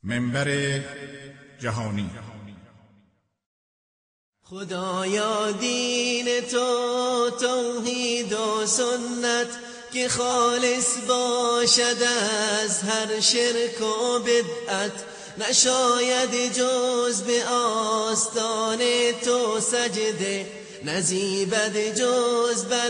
منبر جهانی. خدایا دین تو توحید و سنت که خالص باشد از هر شرک و بدعت، نشاید جز به آستان تو سجده، نزیبد جز بر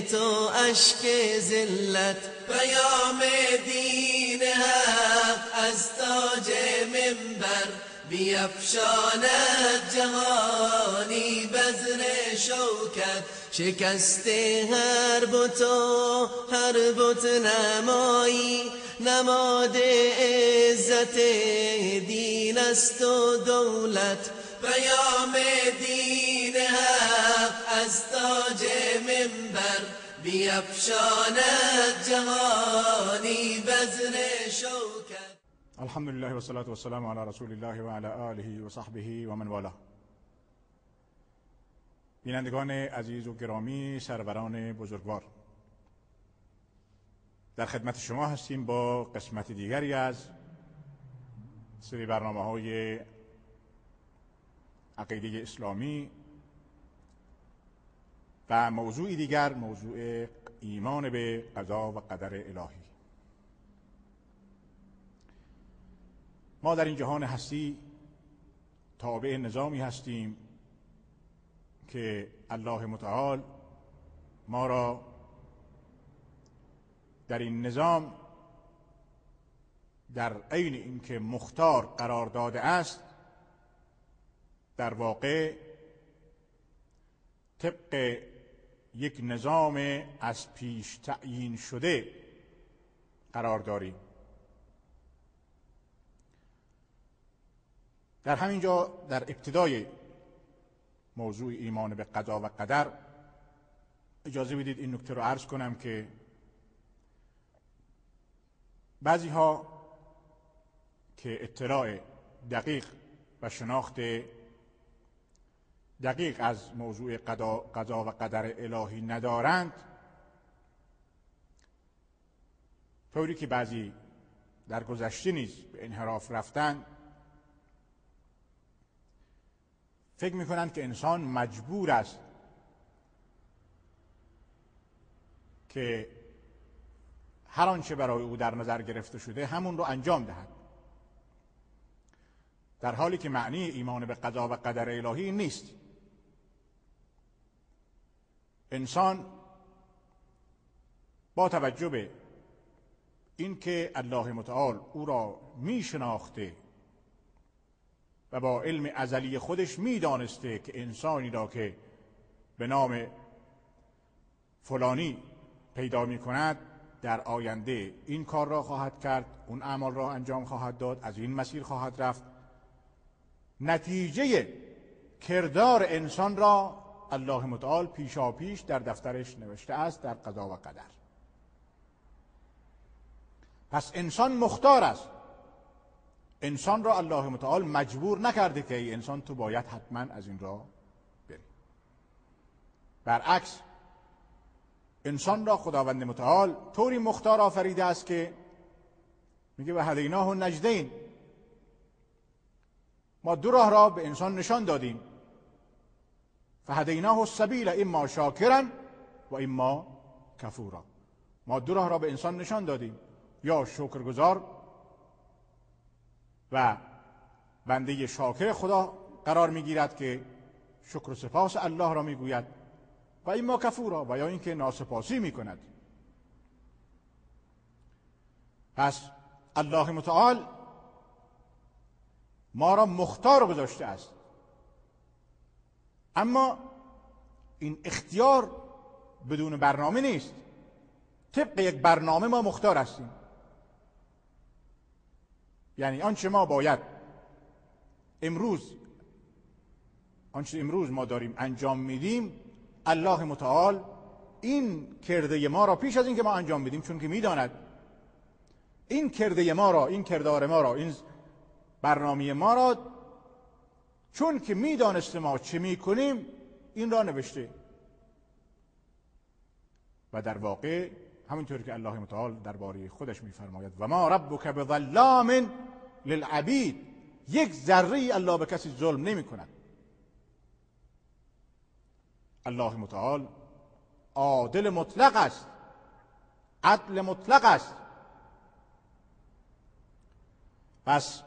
تو اشک ذلت. پیام دین حق از تاج منبر، بیفشاند جهانی بذر شوکت. شکست هر بت و هر بت نمایی، نماد عزت دین است و دولت. پیام دین حق از تاج منبر، بیفشاند جهانی بذر شوکت. الحمد لله والصلاة والسلام على رسول الله وعلى آله و صحبه و من والاه. بینندگان عزیز و گرامی، سروران بزرگوار، در خدمت شما هستیم با قسمت دیگری از سری برنامه‌های عقیده اسلامی و موضوع دیگر، موضوع ایمان به قضا و قدر الهی. ما در این جهان هستی تابع نظامی هستیم که الله متعال ما را در این نظام در عین اینکه مختار قرار داده است، در واقع طبق یک نظام از پیش تعیین شده قرار داریم. در همین جا در ابتدای موضوع ایمان به قضا و قدر اجازه بدید این نکته رو عرض کنم که بعضی ها که اطلاع دقیق و شناخت دقیق از موضوع قضا و قدر الهی ندارند، طوری که بعضی در گذشته نیز به انحراف رفتند، فکر میکنند که انسان مجبور است که هر آنچه برای او در نظر گرفته شده همون رو انجام دهد، در حالی که معنی ایمان به قضا و قدر الهی نیست. انسان با توجه به اینکه الله متعال او را میشناخته و با علم ازلی خودش میدانسته که انسانی را که به نام فلانی پیدا میکند در آینده این کار را خواهد کرد، اون اعمال را انجام خواهد داد، از این مسیر خواهد رفت، نتیجه کردار انسان را الله متعال پیشاپیش در دفترش نوشته است، در قضا و قدر. پس انسان مختار است. انسان را الله متعال مجبور نکرده که ای انسان تو باید حتما از این راه بری. برعکس، انسان را خداوند متعال طوری مختار آفریده است که میگه و هدیناه النجدین، ما دو راه را به انسان نشان دادیم، فهدیناه السبیل اما شاکرا و اما کفورا. ما دو راه را به انسان نشان دادیم، یا شکرگزار و بنده شاکر خدا قرار میگیرد که شکر و سپاس الله را میگوید، و اما کفورا، و یا اینکه ناسپاسی میکند. پس الله متعال ما را مختار گذاشته است، اما این اختیار بدون برنامه نیست. طبق یک برنامه ما مختار هستیم، یعنی آنچه ما باید امروز، آنچه امروز ما داریم انجام میدیم، الله متعال این کرده ما را پیش از اینکه ما انجام بدیم، چون که میداند این کرده ما را، این کردار ما را، این برنامه ما را، چون که میدانست ما چه میکنیم، این را نوشته. و در واقع همینطور که الله متعال درباره خودش میفرماید و ما ربک بظلام للعبید. یک ذره الله به کسی ظلم نمی کند. الله متعال عادل مطلق است، عدل مطلق است. پس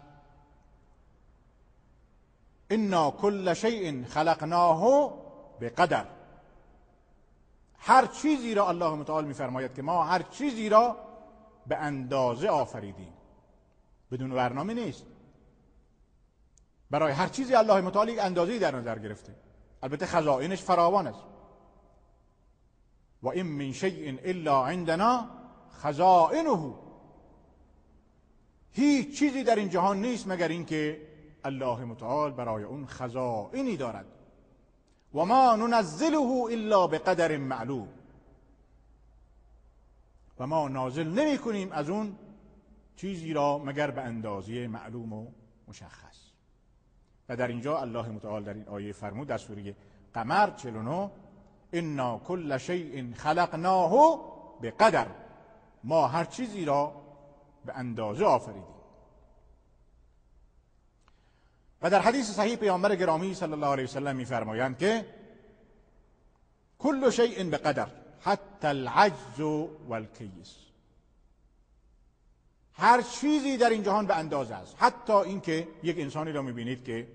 انا کل شیء خلقناه بقدر، هر چیزی را الله متعال میفرماید که ما هر چیزی را به اندازه آفریدیم، بدون برنامه نیست. برای هر چیزی الله متعال یک اندازه‌ای در نظر گرفته، البته خزائنش فراوان است. و این من شیء الا عندنا خزائنه، هیچ چیزی در این جهان نیست مگر اینکه الله متعال برای اون خزائنی دارد. و ما ننزله الا بقدر معلوم، و ما نازل نمی کنیم از اون چیزی را مگر به اندازه معلوم و مشخص. و در اینجا الله متعال در این آیه فرمود در سوره قمر 49 انا کل شیء خلقناه بقدر، ما هر چیزی را به اندازه آفریدیم. و در حدیث صحیح پیامبر گرامی صلی الله علیه وسلم می‌فرمایند که کل شیء بقدر حتی العجز والکیس، هر چیزی در این جهان به اندازه است، حتی اینکه یک انسانی را می‌بینید که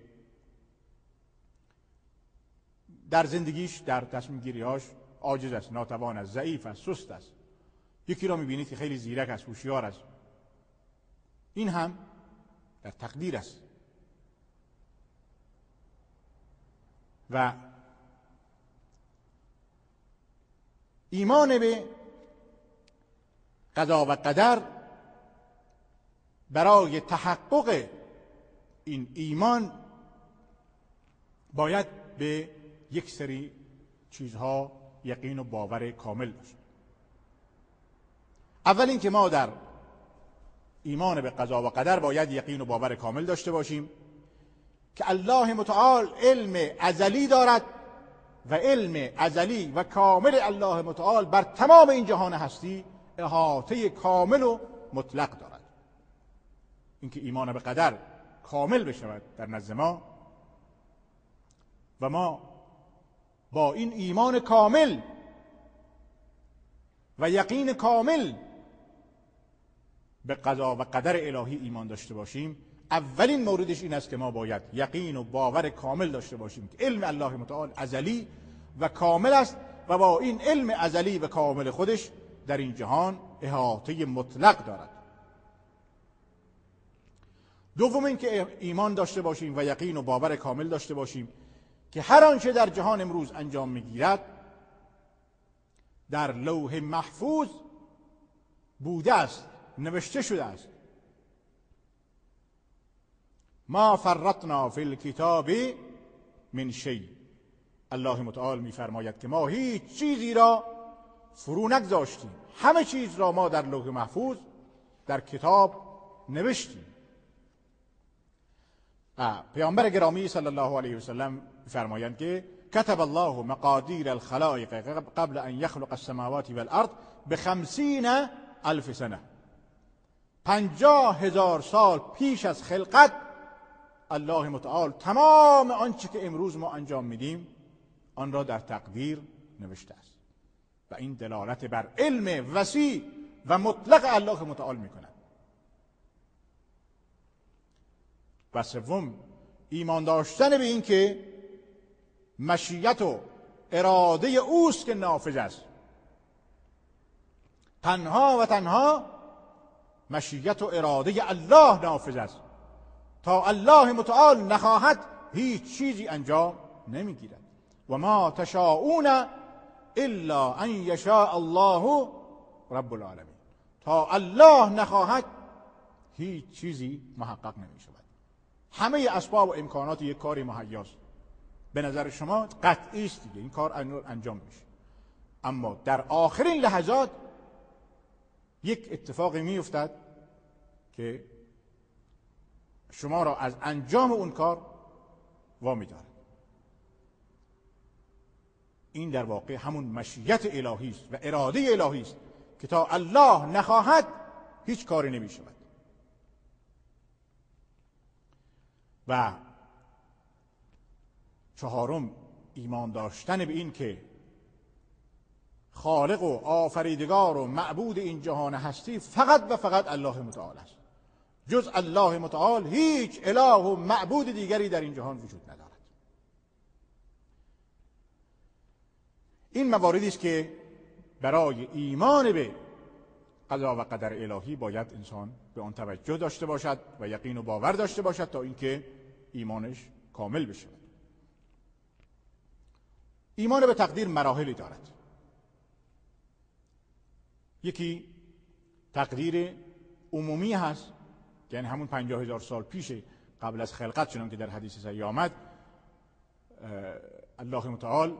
در زندگیش، در تصمیم گیری‌هاش عاجز است، ناتوان است، ضعیف است، سست است. یکی را می‌بینید که خیلی زیرک است، هوشیار است. این هم در تقدیر است. و ایمان به قضا و قدر برای تحقق این ایمان باید به یک سری چیزها یقین و باور کامل داشت. اول اینکه ما در ایمان به قضا و قدر باید یقین و باور کامل داشته باشیم که الله متعال علم ازلی دارد و علم ازلی و کامل الله متعال بر تمام این جهان هستی احاطه کامل و مطلق دارد. اینکه ایمان به قدر کامل بشود در نزد ما و ما با این ایمان کامل و یقین کامل به قضا و قدر الهی ایمان داشته باشیم، اولین موردش این است که ما باید یقین و باور کامل داشته باشیم که علم الله متعال ازلی و کامل است و با این علم ازلی و کامل خودش در این جهان احاطه مطلق دارد. دوم اینکه ایمان داشته باشیم و یقین و باور کامل داشته باشیم که هر آنچه در جهان امروز انجام میگیرد در لوح محفوظ بوده است، نوشته شده است. ما فرطنا فی الکتاب من شیء، الله متعال میفرماید که ما هیچ چیزی را فرو نگذاشتیم، همه چیز را ما در لوح محفوظ در کتاب نوشتیم. پیامبر گرامی صلی الله علیه وسلم فرمایند که کتب الله مقادیر الخلائق قبل ان یخلق السماوات والارض ب50,000 سنه. 50,000 سال پیش از خلقت الله متعال تمام آنچه که امروز ما انجام میدیم آن را در تقدیر نوشته است و این دلالت بر علم وسیع و مطلق الله متعال میکند. و سوم ایمان داشتن به این که مشیت و اراده اوست که نافذ است، تنها و تنها مشیت و اراده الله نافذ است. تا الله متعال نخواهد هیچ چیزی انجام نمیگیرد. و ما تشاؤون الا ان یشاء الله رب العالمین. تا الله نخواهد هیچ چیزی محقق نمی شود. همه اسباب و امکانات یک کاری مهیاست، به نظر شما قطعی است دیگه، این کار انجام میشه، اما در آخرین لحظات یک اتفاقی میافتد که شما را از انجام اون کار وامی دارد. این در واقع همون مشیت الهی است و اراده الهی است که تا الله نخواهد هیچ کاری نمی شود. و چهارم، ایمان داشتن به این که خالق و آفریدگار و معبود این جهان هستی فقط و فقط الله متعال است. جز الله متعال هیچ اله و معبود دیگری در این جهان وجود ندارد. این مواردی است که برای ایمان به قضا و قدر الهی باید انسان به آن توجه داشته باشد و یقین و باور داشته باشد تا اینکه ایمانش کامل بشود. ایمان به تقدیر مراحلی دارد. یکی تقدیر عمومی هست، یعنی همون 50,000 سال پیش قبل از خلقت، چنان که در حدیث صحیح آمد الله متعال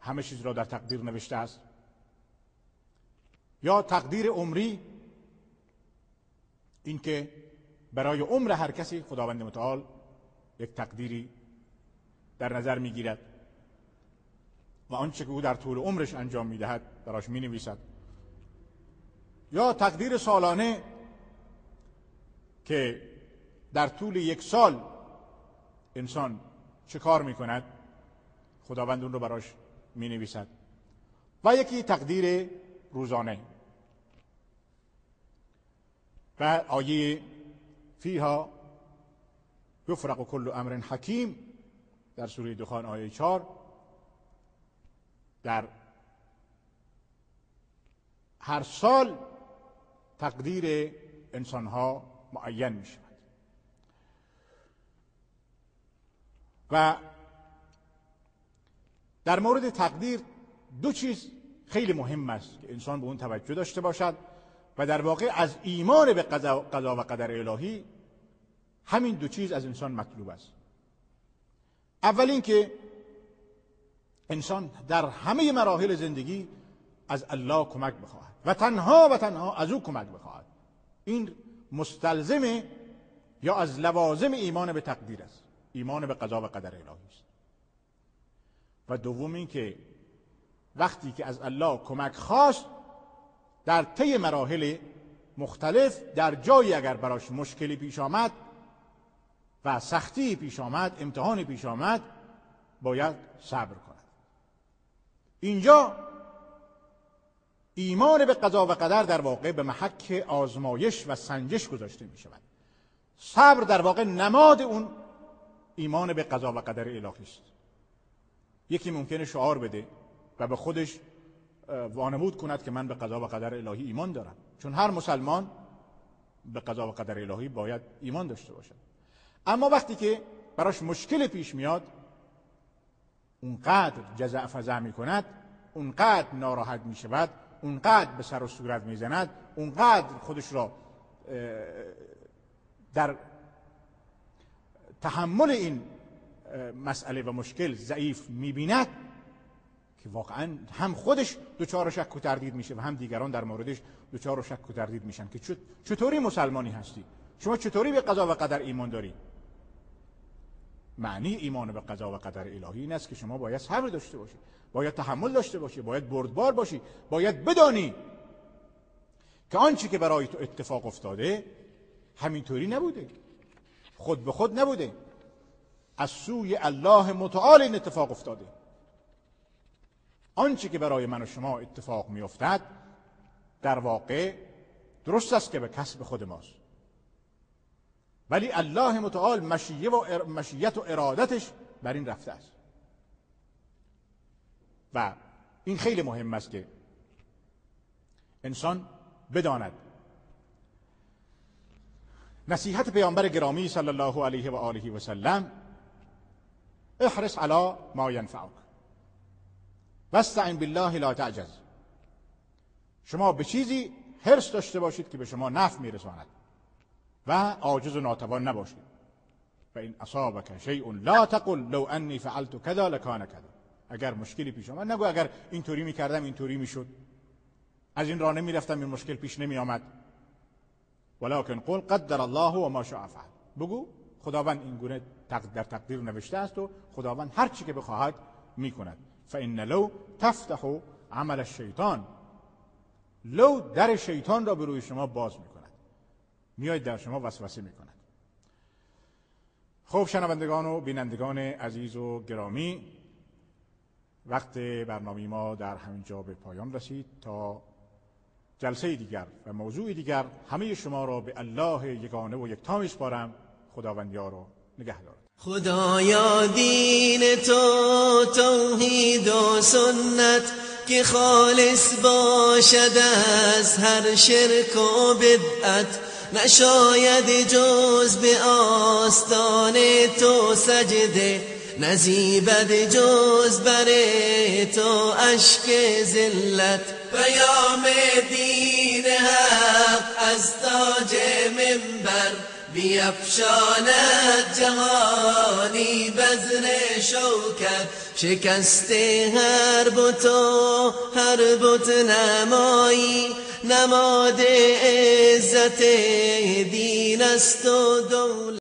همه چیز را در تقدیر نوشته است. یا تقدیر عمری، اینکه برای عمر هر کسی خداوند متعال یک تقدیری در نظر میگیرد و آنچه که او در طول عمرش انجام میدهد براش مینویسد. یا تقدیر سالانه که در طول یک سال انسان چه کار میکند خداوند اون رو براش مینویسد. و یکی تقدیر روزانه و آیه فیها یفرق کل امر حکیم در سوره دخان آیه 4، در هر سال تقدیر انسانها معین می شود. و در مورد تقدیر دو چیز خیلی مهم است که انسان به اون توجه داشته باشد و در واقع از ایمان به قضا و قدر الهی همین دو چیز از انسان مطلوب است. اول اینکه انسان در همه مراحل زندگی از الله کمک بخواهد و تنها و تنها از او کمک بخواهد. این مستلزم یا از لوازم ایمان به تقدیر است، ایمان به قضا و قدر الهی است. و دوم این که وقتی که از الله کمک خواست در طی مراحل مختلف در جایی اگر براش مشکلی پیش آمد و سختی پیش آمد، امتحانی پیش آمد، باید صبر کند. اینجا ایمان به قضا و قدر در واقع به محک آزمایش و سنجش گذاشته می شود. صبر در واقع نماد اون ایمان به قضا و قدر الهی است. یکی ممکنه شعار بده و به خودش وانمود کند که من به قضا و قدر الهی ایمان دارم، چون هر مسلمان به قضا و قدر الهی باید ایمان داشته باشد. اما وقتی که براش مشکل پیش میاد اونقدر جزع فزع میکند، اونقدر ناراحت میشود، اونقدر به سر و صورت میزند، اونقدر خودش را در تحمل این مسئله و مشکل ضعیف میبیند که واقعا هم خودش دچار شک و تردید میشه و هم دیگران در موردش دچار شک و تردید میشن که چطوری مسلمانی هستی؟ شما چطوری به قضا و قدر ایمان داری؟ معنی ایمان به قضا و قدر الهی این است که شما باید صبر داشته باشی، باید تحمل داشته باشی، باید بردبار باشی، باید بدانی که آنچه که برای تو اتفاق افتاده همینطوری نبوده، خود به خود نبوده، از سوی الله متعال این اتفاق افتاده. آنچه که برای من و شما اتفاق میافتد در واقع درست است که به کسب خود ماست، ولی الله متعال مشیت و ارادتش بر این رفته است. و این خیلی مهم است که انسان بداند. نصیحت پیامبر گرامی صلی الله علیه و آله و سلم: احرص علی ما ینفعک واستعن بالله لا تعجز. شما به چیزی حرص داشته باشید که به شما نفع میرساند و عاجز و ناتوان نباشید. و این اصابک شیء لا تقل لو انی فعلت کذا لکان کذا. اگر مشکلی پیش آمد نگو اگر اینطوری میکردم اینطوری میشد، از این راه نمیرفتم این مشکل پیش نمی آمد. ولکن قل قدر الله و ما شاء فعل. بگو خداوند این گونه در تقدیر نوشته است و خداوند هر چی که بخواهد میکند. فان لو تفتح عمل الشیطان. لو در شیطان را به روی شما باز میکند، میاید در شما وسوسه میکند. خب شنوندگان و بینندگان عزیز و گرامی، وقت برنامه ما در همین جا به پایان رسید. تا جلسه دیگر و موضوع دیگر همه شما را به الله یگانه و یکتا میسپارم. خداوند یار و نگه دارد. خدایا دین تو توحید و سنت، که خالص باشد از هر شرک و بدعت. نشاید جز به آستان تو سجده، نزیبد جز بر تو اشک ذلت. پیام دین حق از تاج منبر، بیفشاند جهانی بذر شوکت. شکست هر بت و هر بت نمایی، نماد عزت دین است و دولت.